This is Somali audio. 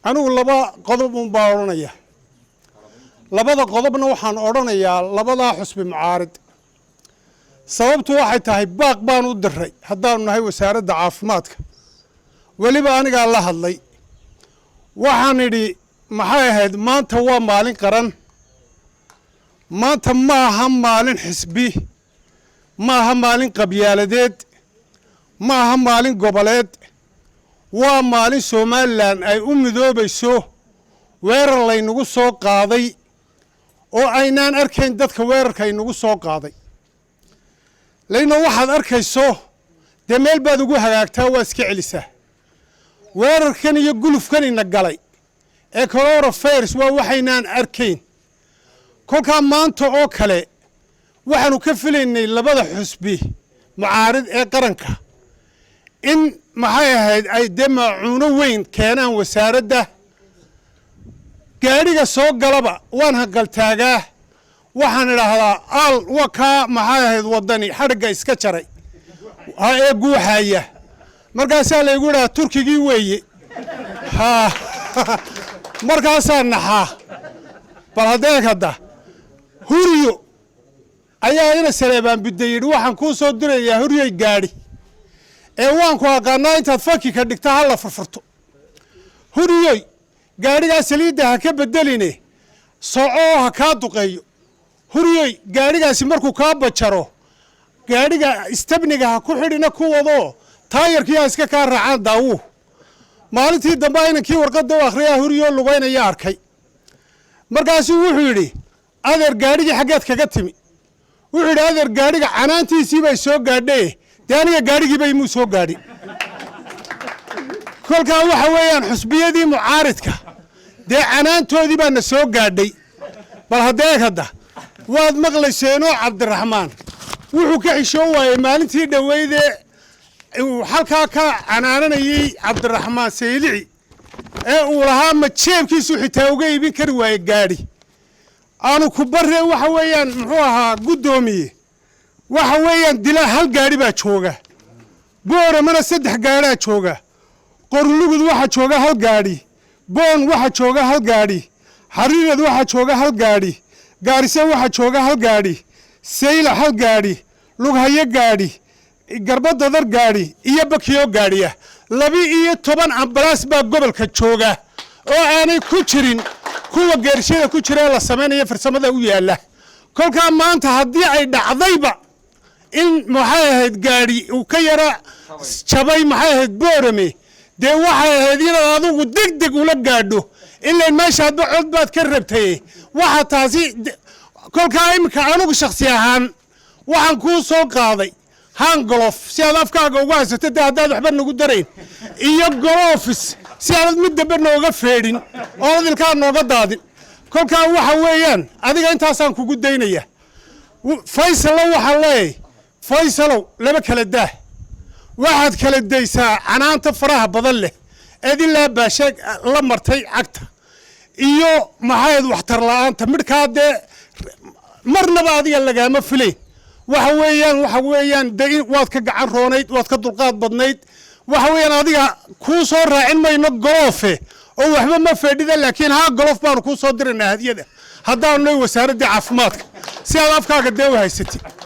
Anigu laba qodob un baa odhanaya. Labada qodobna waxaan odhanayaa labadaa xusbi mucaarid. Sababtu waxay tahay, baaq baan u diray haddaanu nahay Wasaaradda Caafimaadka. Weliba anigaa la hadlay. Waxaan idhi, maxay ahayd, maanta waa maalin qaran. Maanta ma aha maalin xisbi, ma aha maalin qabyaaladeed, ma aha maalin goboleed. Waa maalin Somaliland ay u midoobayso weerar laynagu soo qaaday oo aynaan arkayn dadka weerarka aynagu soo qaaday. Layno waxaad arkayso dee meel baad ugu hagaagtaa, waa iska celisaa. Weerarkan iyo gulufkan ina galay ee coronavirus waa waxaynaan arkayn. Kolkaa maanta oo kale waxaanu ka filaynay labada xusbi mucaarid ee qaranka in, maxay ahayd, ay dee maacuuno weyn keenaan wasaaradda. Gaadhiga soo galaba waan hanqaltaagaa. Waxaan idhaahdaa, aal wa kaa, maxay ahayd, Waddani xadhigga iska jaray ha ee guuxaya. Markaasaa laygu idhahaa, "Turkigii weeye." Ha markaasaa naxaa. Bal haddee hadda Huriyo ayaa ina Saleebaan Bidde yidhi, "Waxaan kuu soo dirayaa, Huryoy, gaadhi ee waan ku aqaanaa, intaad faki ka dhigta ha la furfurto. Huriyoy, gaadhigaa saliidda ha ka bedeline, socoo ha kaa duqeeyo. Huriyoy, gaadhigaasi markuu kaa bajaro, gaadhiga istabniga ha ku xidhina, ku wadoo taayarkii ha iska kaa raacaan daawuhu." Maalintii dambe inankii warqadda u akhriyaa Huriyoo lugaynaya arkay. Markaasuu wuxuu yidhi, "Adeer, gaadhigii xaggeed kaga timi?" Wuxuu yidhi, "Adeer, gaadhiga canaantiisii bay soo gaadhaye, dee aniga gaadhigiiba imuu soo gaadhin." Kolkaa waxa weeyaan, xusbiyadii mucaaridka dee canaantoodii baa na soo gaadhay. Bal haddeeg hadda waad maqlayseenoo Cabdiraxmaan wuxuu ka xishoon waayey maalintii dhoweydee uu halkaa ka canaananayey Cabdiraxmaan Saylici ee uu lahaa, ma jeebkiisu xitaa uga iibin kari waaye gaadhi aanu ku barre. Waxa weeyaan, muxuu ahaa, guddoomiye, waxa weeyaan dilaa hal gaadhi baa jooga. Booramana saddex gaadhaa jooga. Qorlugud waxaa jooga hal gaadhi. Boon waxaa jooga hal gaadhi. Xariirad waxaa jooga hal gaadhi. Gaarise waxaa jooga hal gaadhi. Sayla hal gaadhi. Lughayo gaadhi. Garba Dadar gaadhi iyo Bakiyo gaadhiya. 12 ambalaas baa gobolka jooga oo aanay ku jirin kuwa geershada ku jira ee la samaynaya farsamada u yaalla. Kolkaa maanta haddii ay dhacdayba in, maxay ahayd, gaadhi uu ka yara jabay, maxay ahayd, Boorame, dee waxay ahayd inaad adigu deg deg ula gaadho, ilain meesha hadba cod baad ka rabtay. Waxa taasi kolkaa iminka anigu shakhsi ahaan waxaan kuu soo qaaday hand glove si aad afkaaga ugu haysato, dee haddaad waxba nagu darayn, iyo gloves si aanad mid dambe nooga feedhin oo ilkaa nooga daadin. Kolkaa waxa weeyaan, adiga intaasaan kugu daynaya. Faysalo waxaan leeyahay, Faysalow, laba kala daah. Waxaad kala daysaa canaanta faraha badan leh eed ilaa Baashe la martay cagta iyo, maxayd, waxtar la'aanta midhkaa. Dee marnaba adiga lagaama filayn. Waxa weeyaan de waad ka gacan roonayd, waad ka dulqaad badnayd. Waxa weeyaan, adiga kuu soo raacin mayno glove oo waxba ma feedhida, laakiin haa, glove baanu kuu soo diraynaa hadiyada haddaanu nay Wasaaraddii Caafimaadka, si aad afkaaga dee u haysatid.